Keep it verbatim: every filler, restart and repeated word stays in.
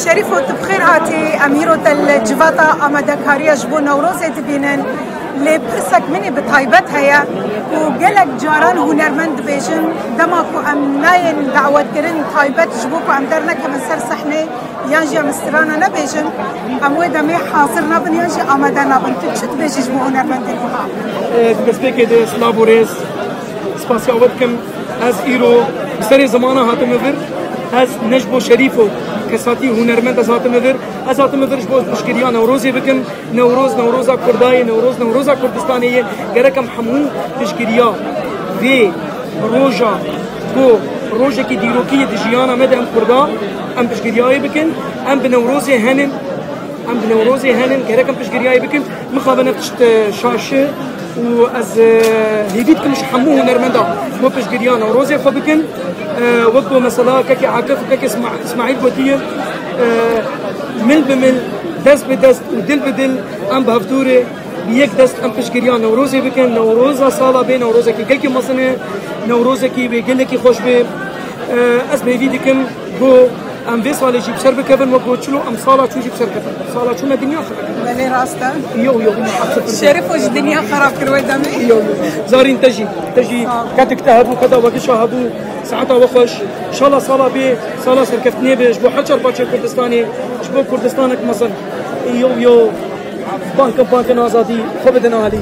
Şerîfo, tu bi xêr hatî. Em îro te li civata amadekariya ji bo Newrozê dibînin. Lê pirsek min ê bi taybet heye ku gelek caran hunermend dibêjin, dema ku em nayên dawetkirin taybet ji bo ku em dernekevin ser sehnê yan jî em strana nebêjin, em wê demê hazir nabin yan jî amade nabin. Tu çi dibêjî ji bo hunermendên wiha? Di destpêkê de silav û rêz, spasiya we dikim. Ez îro bi serê zimana hatime vir. Ez ne ji bo Şerîfo, kesatî hunermend ez hatime vir. Ez hatime vir ji bo piştgiriya Newrozê bikim. Newroz, Newroza Kurda ye, Newroz, Newroza Kurdistanê ye. Gerek em hemû piştgiriya vê roja ku rojekî dîrokî ye di jiyana me de em Kurda, em piştgiriyayê bikin. Em bi Newrozê henin, em bi Newrozê henin, gerek em piştgiriyayê bikin. Mixabin ev tişt, e, şaş e û ez, e, hêvî dikim ji hemû hunermenda ku piştgiriya Newrozê xwe bikin. E, wek ku mesela kekê Akif û kekê Sma-, Smaîl gotiye, e, mil bi mil, dest bi dest û dil bi dil em bi hevdûrê bi yek dest em piştgiriya Newrozê bikin. Newroza sala bê Newrozekî gelkî mezin e, Newrozekî wê gelekî xweş bê. E, ez bi hêvî dikim ku em vê salê jî bi ser bikevin, wek ku çilo em sala çû jî bi ser ketin. Sala çû me dinya xirab kir. Belê, rast e. Yo, yo, yo. Şerîfo jî dinya xirab kir wê demê. Yo, yo. Zarîn te jî, te jî Sağ ol. Kedek te hebû, keda we gişa hebû, saeta we xweş. Şala sala bê, sala serkeftinê be ji bo her çar parçeyê Kurdistanê, ji bo Kurdistanek mezin. Yo, yo. Bankin, bankin azadî, xwe bidin alî.